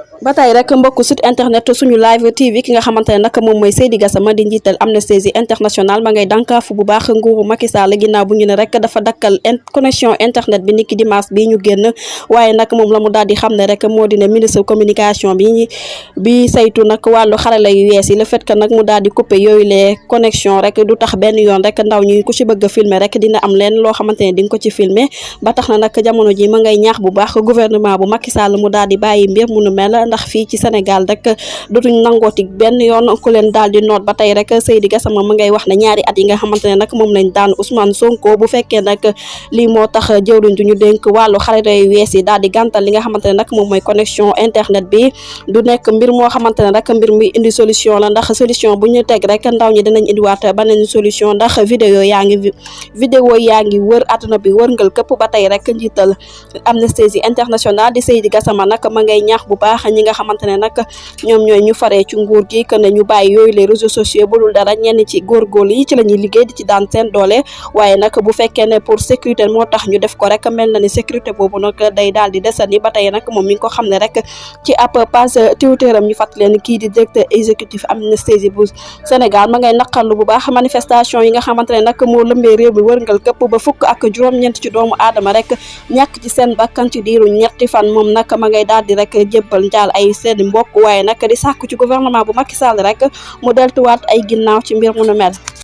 ba tey rek mbokku site internet suñu live TV ki nga xamante ne nag moom mooy Seydi Gassama di njiital Amnesty International ma ngay dànkaafu bu baax nguuru Macky Sall ginnaaw bu ñu ne rek dafa dakkal connexion internet bi niki dimanche bi ñu génn waaye nag moom la mu daal di xam ne rek moo di ne ministre communication bi saytu nag wàllu xarala yu yees yi le fait que nag mu daal di couper yooyu les connexion rek du tax benn yoon rek ndaw ñi ku ci bëgg a filmer rek dina am leen loo xamante ne di nga ko ci filmer ba tax na nag jamono ji ma ngay ñaax bu baax gouvernement bu Macky Sall mu daal di bàyyi mbir mu nu mel ndax fii ci Sénégal rek dootuñ nangooti benn yoon ku leen daal di noot ba tey rek Seydi Gassama ma ngay wax ne ñaari at yi nga xamante ne nag moom lañ daan Ousmane Sonko bu fekkee nag lii moo tax jëwriñ du ñu dénk wàllu xarala yu wees yi daal di gàntal li nga xamante ne nag moom mooy connexion internet bi du nekk mbir moo xamante ne rek mbir muy indi solution la ndax solution bu ñu teg rek ndaw ñi dinañ indiwaat beneen solution ndax vidéo yaa ngi wër àdduna bi wërngal këpp ba tey rek njiital Amnesty International di Seydi Gassama nag ma ngay ñaax bu baax ñi nga xamante ne nag ñoom ñooy ñu faree ci nguur gi que ne ñu bàyyi yooyu les réseaux sociaux bu dul dara ñenn ci góorgóorlu yi ci la ñuy liggéey di ci daan seen doole waaye nag bu fekkee ne pour sécurité moo tax ñu def ko rek mel na ni sécurité boobu nag day daal di desandi ba tey nag moom mi ngi ko xam ne rek ci ab page Twitter am ñu fàttali leen kii di directeur exécutif Amnesty bu Sénégal ma ngay naqarlu bu baax manifestation yi nga xamante ne nag moo lëmbee réew mi wërngal këpp ba fukk ak juróom-ñeent ci doomu aadama rek ñàkk ci seen bakkan ci diiru ñetti fan moom nag ma ngay daal di rek jébbal njaal ay seen mbokk waaye nag di sàkku ci gouvernement bu Macky Sall rek mu deltuwaat ay ginnaaw ci mbir mu nu mel